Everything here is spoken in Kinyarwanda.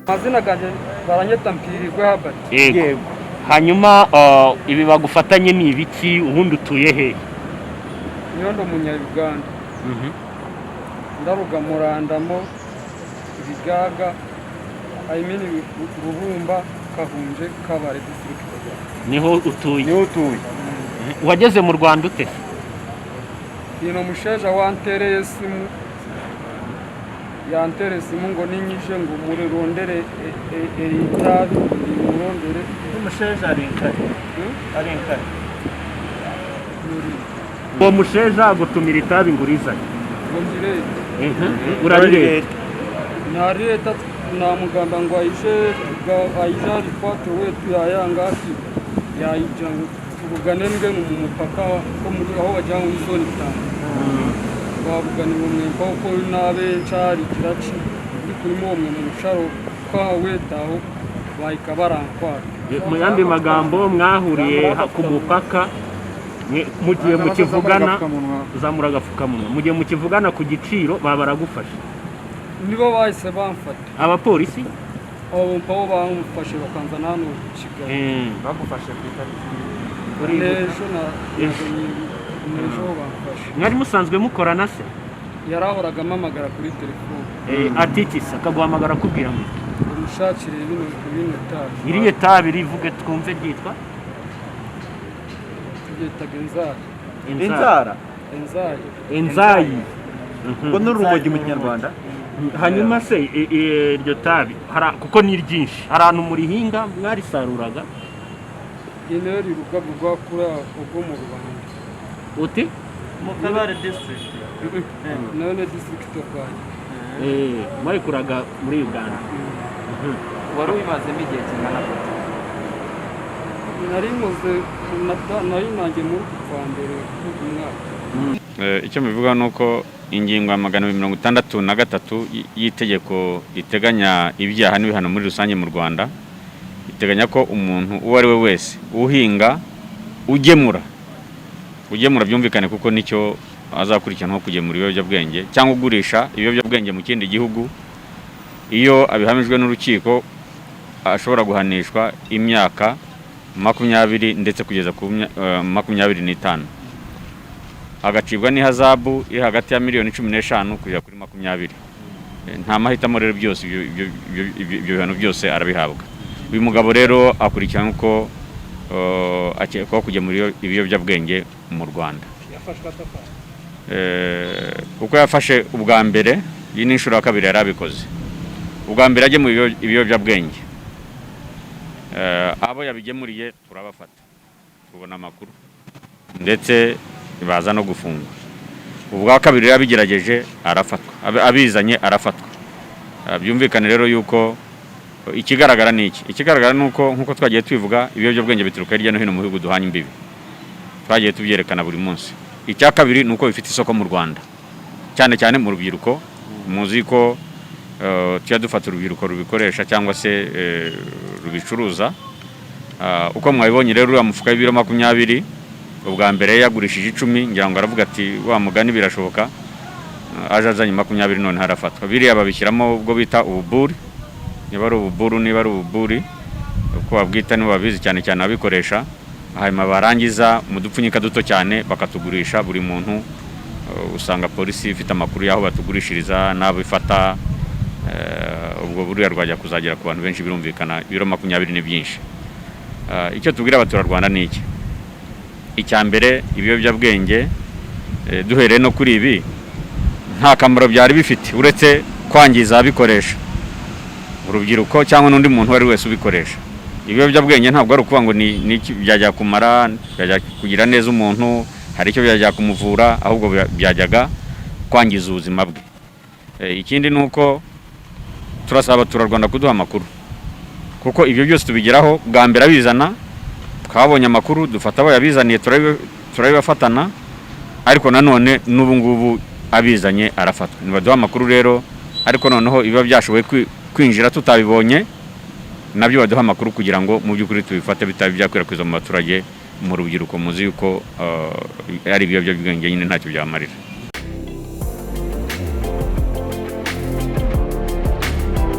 Amazina ganjye baranyeta Mpirirwe Habert. Yego. Hanyuma ibi bagufatanye ni ibiki? Ubundi utuye hehe? Niyo ndi umunya-Uganda, ndaruga Murandamo Ibigaga, I mean Rubumba, Kahunje, Kabare district. Niho utuye? Niho utuye. Wageze mu Rwanda ute? Ino musheja wantereye simu, yantere simu ngo ninyije ngo murondere itabi murondere. Umusheja ari inkari. Hmm? Ari inkari. Muri Uwo musheja agutumira itabi ngo urizane? Ngo ndirete. Urarireta? Nareta, namugamba ngo aije aije arikwate wetu yayanga ati yayija ngo tubugane mbwe mu mupaka ko muri aho bajya muri zone itanu twabuganira umwempa uko nabe cari kiraci ndi kurimo uwo mwene musharo kwa wetaho bahika barankwara. Mu yandi magambo, mwahuriye ku mupaka, mu gihe mukivugana, zamura agapfukamunwa, mu gihe mukivugana ku giciro baba baragufashe? Nibo bahise bamfata. Abapolisi? Abo mpaho bamufashe bakanzana hano Kigali. Bagufashe ku itariki? N'ejo na Ejo. n'ejo bamfashe. Mwari musanzwe mukorana se? Yarahoraga ampamagara kuri telefone. Ati iki se? Akaguhamagara akubwira ngo iki? Umushakire bino tabi. Iriya tabi rivuge twumve, ryitwa? Tubyitaga inzara. Inzara. Inzayi. Inzayi. Ubwo ni urumogi mu Kinyarwanda. Hanyuma se iryo tabi kuko ni ryinshi, hari ahantu murihinga, mwarisaruraga? Ino rirugaga rwakura ubwo mu Rwanda. Uti? Mu Kabare district. None district bwanjye. Mwarikuraga muri Uganda? Wari ubimazemo igihe kingana gute? Nari nkoze nari nanjye muri uku kwa mbere k'uyu mwaka. Icyo mbivuga ni uko ingingo ya 263 y'itegeko riteganya ibyaha n'ibihano muri rusange mu Rwanda iteganya ko umuntu uwo ari we wese uhinga, ugemura, ugemura byumvikane kuko nicyo azakurikiranwaho, kugemura ibiyobyabwenge cyangwa ugurisha ibiyobyabwenge mu kindi gihugu, iyo abihamijwe n'urukiko ashobora guhanishwa imyaka 20 ndetse kugeza ku 25, agacibwa n'ihazabu iri hagati ya miliyoni 15 kugera kuri 20. Nta mahitamo rero, byose ibyo bihano byose arabihabwa. Uyu mugabo rero akurikiranwe ko akekwaho kugemura ibiyobyabwenge mu Rwanda. Uko yafashe ubwa mbere, iyi ni inshuro ya kabiri yari abikoze. Ubwa mbere agemuye ibiyobyabwenge, abo yabigemuriye turabafata, tubona amakuru, ndetse baza no gufungwa. Ubwa kabiri rero abigerageje arafatwa, abizanye arafatwa. Byumvikane rero yuko ikigaragara ni iki: ikigaragara ni uko, nk'uko twagiye tubivuga, ibiyobyabwenge bituruka hirya no hino mu bihugu duhanye imbibi, twagiye tubyerekana buri munsi. Icya kabiri ni uko bifite isoko mu Rwanda, cyane cyane mu rubyiruko. Muzi ko tujya dufata urubyiruko rubikoresha cyangwa se rubicuruza. Uko mwabibonye rero, uriya mufuka w'ibiro 20, ubwa mbere yagurishije 10, ngira ngo aravuga ati wa mugani birashoboka. Aje azanye 20, none harafatwa. Biriya babishyiramo ubwo bita ububuri, niba ari ububuru, niba ari ububuri, uko babwita nibo babizi, cyane cyane ababikoresha. Hanyuma barangiza mu dupfunyika duto cyane bakatugurisha buri muntu. Usanga polisi ifite amakuru y'aho batugurishiriza n'abo ifata. Ubwo buriya rwajya kuzagera ku bantu benshi, birumvikana ibiro 20 ni byinshi. Icyo tubwira abaturarwanda ni iki: icya mbere, ibiyobyabwenge, duhereye no kuri ibi, nta kamaro byari bifite uretse kwangiza ababikoresha, urubyiruko cyangwa n'undi muntu uwo ari we wese ubikoresha. Ibiyobyabwenge ntabwo ari ukuvuga ngo ni iki byajya kumara, byajya kugira neza umuntu, hari icyo byajya kumuvura, ahubwo byajyaga kwangiza ubuzima bwe. Ikindi ni uko turasaba abaturarwanda kuduha amakuru, kuko ibyo byose tubigeraho. Bwa mbere abizana twabonye amakuru, dufata abo yabizaniye, turabibafatana, ariko nanone n'ubu ngubu abizanye arafatwa. Nibaduha amakuru rero, ariko noneho ibiba byashoboye kwinjira tutabibonye nabyo baduha amakuru, kugira ngo mu by'ukuri tubifate bitaba byakwirakwiza mu baturage, mu rubyiruko. Muzi yuko ari ibiyobyabwenge nyine ntacyo byamarira.